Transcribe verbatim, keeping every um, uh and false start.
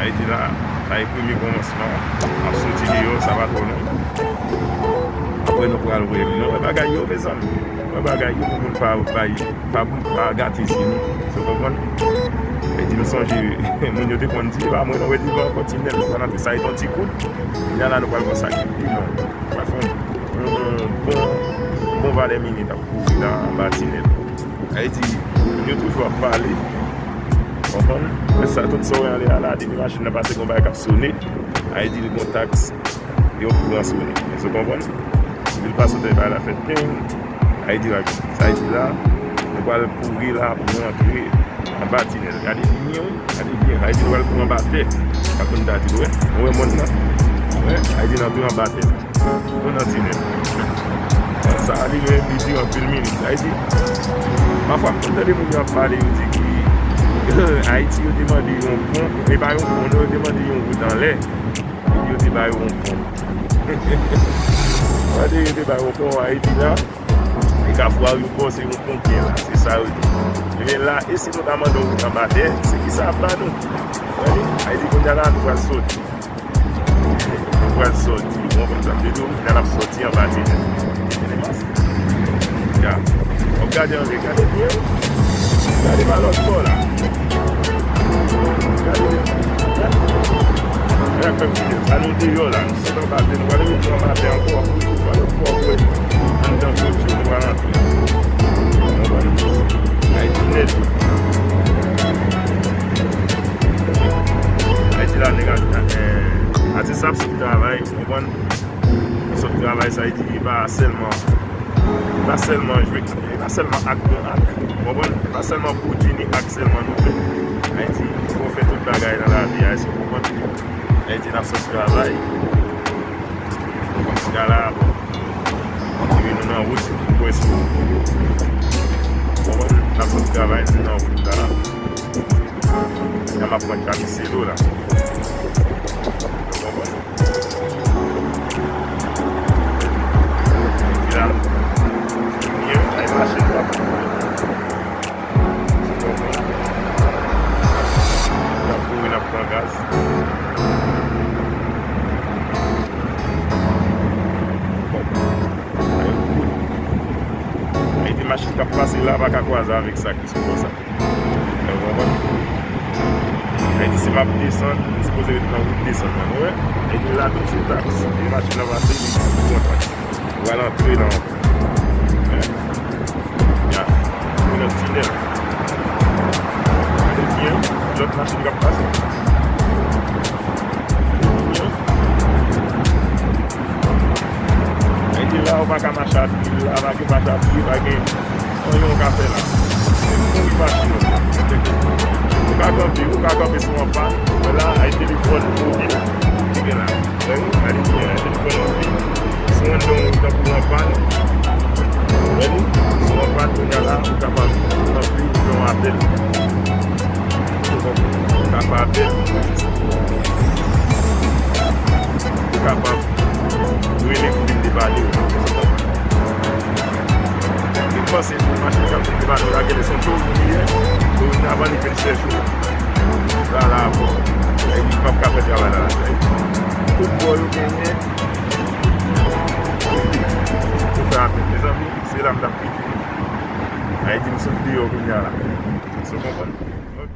Ayiti la, sa e premye kòmansman. Ap soti deyò, sa pa twò long. Apre nou pral wè. Nou wè bagay yo, mezanmi. Nou wè bagay yo, pou moun pa bay, pa, pa gate zye nou. Ou konprann? Ayiti, m sonje, moun yo te konn di, pa mwen, nou wè divan ankò tinèl, nou pral antre, sa e yon ti kout. Kounya la, nou pral wè sa ki pi long. Nou pral fè yon, yon, yon bon, bon valè minit ap kouri la anba tinèl. Ayiti, moun yo toujou ap pale. Konprann? Men sa, tout sa w wè anlè a la, depi machin nan pase, gon bagay k ap sone. Ayiti, li gon taks, yo pran sou li. Èske w konprann? Vil pa sot anba la fèt peng. Ayiti la, sa Ayiti la, nou pral kouri la pou nou antre anba tinèl. Gade byen, wi, gade byen. Ayiti, nou pral kouri anba tè. Sa konn dati, wè. Ou wè mòn nan? Wè, Ayiti, nou antre anba tè. Moun nan tinèl. Sa li menm li dire anpil minit. Sa vle di, pafwa, m konn tande moun yo ap pale, yo di ki Ayiti, yo te mande yon pon, e pa yon pon, non, yo te mande yon wout anlè, epi yo te ba yo yon pon. Mande yo te ba yo yon pon Ayiti la, e Kafou Aryopò, se yon pon k gen la, se sa yo di. Ebyen la, e si nou ta mande yon wout anba tè, se ki sa y ap ba nou? Tande? Ayiti, kounye a la, nou pral soti. Nou pral sòti. Bon, konn sa m te di w, kounye a n ap sòti anba tinèl. Tande mas? Ya. W ap gade anlè, gade byen. Gade pa lòt bò la. Gade. Gade. Gade fè m kite sa nou deyò la. Nou sot anba tè, nou pral retounen anba tè ankò. Nou pral lòt bò, wè. Anndan klotye, nou pral antre. Konprann? Ay, tinèl. Ayiti la, nèg a, eh, atis ap sot travay, ou konprann? Sot travay, sa vle di, e pa sèlman, e pa sèlman jwe, e pa sèlman ak bon ak, ou konprann? E pa sèlman pwodui ni ak sèlman nou fè. Ayiti, fò w fè tout bagay nan lavi a, èske w konprann? Ayiti, n ap sot travay. Kòm si la, bon. Epi nou nan wout, nou kwè sou. Bon, n ap sot travay, nou nan wout la. Kounya m ap pran Camicelo la. Ou konprann? Epi la, byen, ay machin la. N ap kouri, n ap pran gaz. Ay, machin k ap pase la pa ka kwaze avèk sa ki sou bò sa. Ou konprann? Ayiti, si m ap desann, m sipoze ret nan wout desann nan, ou wè? Ayiti la, tout se taks. Lè machin nan pase, li pran taks. Ou pral antre nan, ya, ou nan tinèl. Gade byen, lòt machin k ap pase. Gade byen. Ayiti la, ou pa ka mache a pye, la, pa gen mache a pye, pa gen anyen w ka fè la. Se kouri machin yo. Ou ka kanpe, ou ka kanpe sou yon pàn, men la, ay telefòn mobil ki gen la. Wè, gade byen, telefòn mobil. Sou yon non, tankou yon pàn. Wè, sou yon pàn, kounya la, ou kapab kanpe, ou fè yon apèl. Ou kapab apèl. Ou kapab rele pou vin depane w. Li panse pou machin k ap vin depane w la, genlè se yon touriste li ye, touriste avan li vin chèche w. La, la, bon. Epi, p ap ka fè travay la, la. Tout bò yo genyen pou fè apèl. Mezanmi, se la m t ap kite. Ayiti, m sot deyò kounya la. Èske w konprann? Ok.